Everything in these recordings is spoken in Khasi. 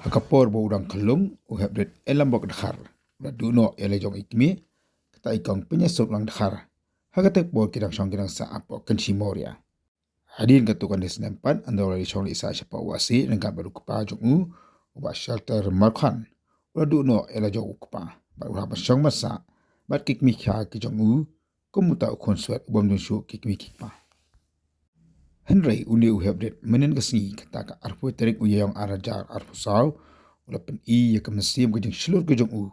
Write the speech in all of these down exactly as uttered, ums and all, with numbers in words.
Ka por ba u dang khyllung, u Heprit Elambok Dkhar u la duh noh ïa la jong i kmie, kata i kong Pynïasuk Langdkhar. Ha katei ka por ki dang shong ki dang sah hapoh Kynshi Mawria. Hadien katto katne snem pat, ynda u la dei shong leit sah shapoh Wahseh, ryngkat bad u kpa jong u, u Bah Shelter Markhan, u la duh noh ïa la jong u kpa bad u la hap ban shong ban sah bad ki kmie khia ki jong u, kum uta u khun swet u bym don shuh ki kmie ki kpa. Hynrei une u Heprit, mynhynnin ka sngi, kata ka arphew tarik u Ïaïong ar hajar arphew saw, u la pyni ïa ka mynsiem ka jingshlur ka jong u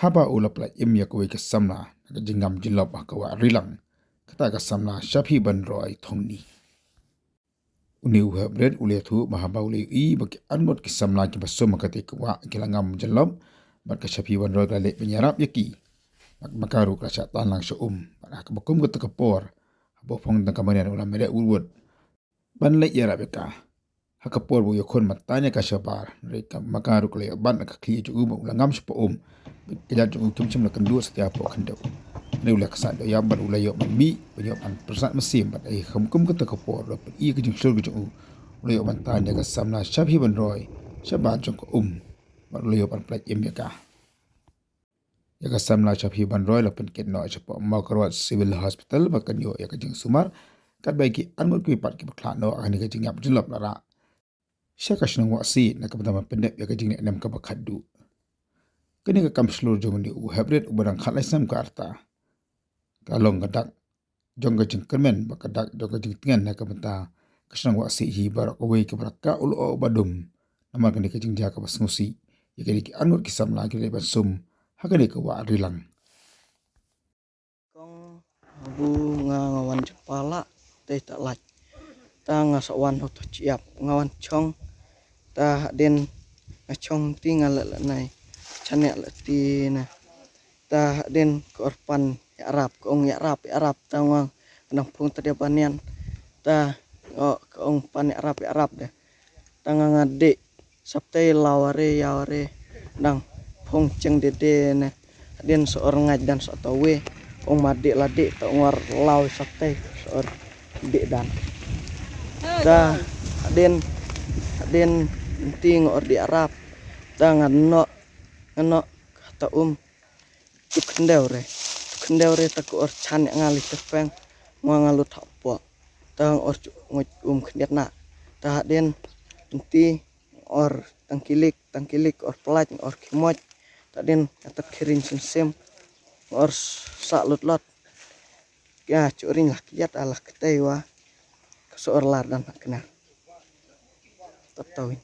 haba u la pyllait im ïa kawei ka samla na ka jingngam jyllop ha ka Wah Rilang, kata ka samla Shaphi Banroi Thongni. Une u Heprit u la ïathuh ba haba u la ïohi ba ki arngut ki samla kiba sum ha katei ka wah ki la ngam jyllop, bad ka Shaphi Banroi ka la leit ban ïarap ïa ki, bad ma ka ruh ka la shah tan lang sha um. Bad ha kaba kum kata ka por, haba u phong tang ka mariang u la mih wut wut ban leit ïarap ïa ka. Ha ka por ba u ïakhun ban tan ïa ka shabar, hynrei ka ma ka ruh ka la ïoh bat na ka khlieh jong u bad u la ngam shapoh um. Bad ka jait jong u kim shym la kynduh satia hapoh khyndew. Hynrei u la ksaid dohïap bad u la ïoh ban mih, u la ïoh ban pyrsad mynsiem bad ha ka kum kata ka por, u la pyni ïa ka jingshlur ka jong u. U la ïoh ban tan ïa ka samla Shaphi Banroi shabar jong ka um, bad u la ïoh ban pyllait im ïa ka. Ïa ka samla Shaphi Banroi la pynkit noh shapoh Mawkyrwat Civil Hospital bad kan ïoh ïa ka jingsumar, katba ïa ki arngut kiwei pat kiba khlad noh ha kane ka jingïap jyllop la rah sha ka shnong Wahseh na ka bynta ban pyndep ïa ka jinglehnem kaba khatduh. Kane ka kam shlur jong une u Heprit uba dang khatlai snem ka rta, ka long ka dak jong ka jingkyrmen bad ka dak jong ka jingtngen na ka bynta ka shnong Wahseh hi baroh kawei, kaba la kah u lyoh uba dum namar kane ka jingjia kaba sngewsih ïa kine ki arngut ki samla kiba leit ban sum ha kane ka Wah Rilang. Kong, abu nga, nga wan jingpala te ta lait. Ta nga sa wan hot chiap, nga wan chong. Ta hadien nga chong ti nga la la nai. Chane la ti na. Ta hadien ka orpan ïarap, ka ong ïarap, ïarap, ta nga nang phung ta dia banian. Ta nga ka ong pan ïarap, ïarap de. Ta nga nga dei, saptai laware, yaware, dang phung cheng dede ne. Hadien sa or ngait dan sa tawe, ong ma dei la dei, ta ong or law saptai sa or dei dan. Ta hadien, hadien nti nga or dei arap, ta nga no, nga no, kata um, tu khyndew re, tu khyndew re ta ka or chan ïa nga li tepeng, nga nga lut hapoh, ta nga or chu ngut um khyndiat na, ta hadien nti or tang kilik, tang kilik, or plait, or khimoj, ta hadien nga ta khiring sim sim, nga or sa lut lot, ïa chu ring la kiat ala ktei wa, ka sa or lar dan ha kner. Ta tawin.